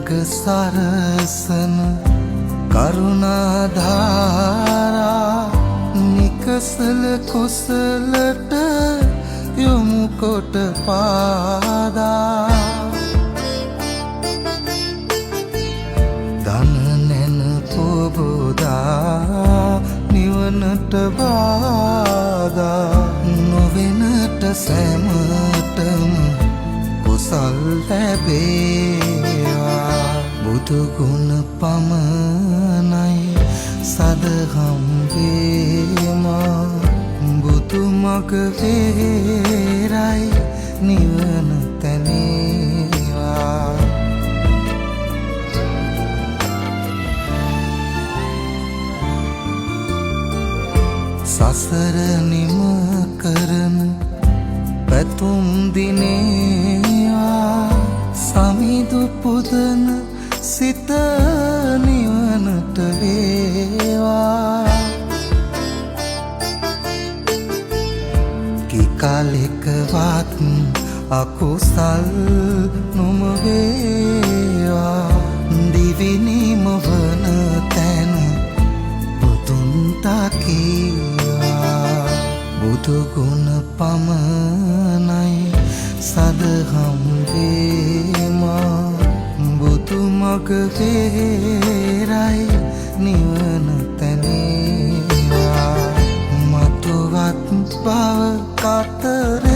මග සරසන කරුණා ධාරා නිකසල කුසලට යොමු කොට පාදා ධන නැන පොබෝදා නිවනට බාධා නොවෙනට සැමටම කුසල් ලැබේවා. බුදු ගුණ පමණයි සදහම් වේමා. බුදු මග වේරයි නිවන තැනේවා. සසර නිම කරන පැතුම් දිනේවා. සමිඳු පුදන සිත නිවනට වේවා. කිකලෙකවත් අකුසල් නොම වේවා. දිවි නිම වන තැන බුදුන් තකීවා. බුදු ගුණ පමණයි සදහම් වේමා. බුදු මග වේරයි නිවන තැනේවා. මතුවත් බව කතරේ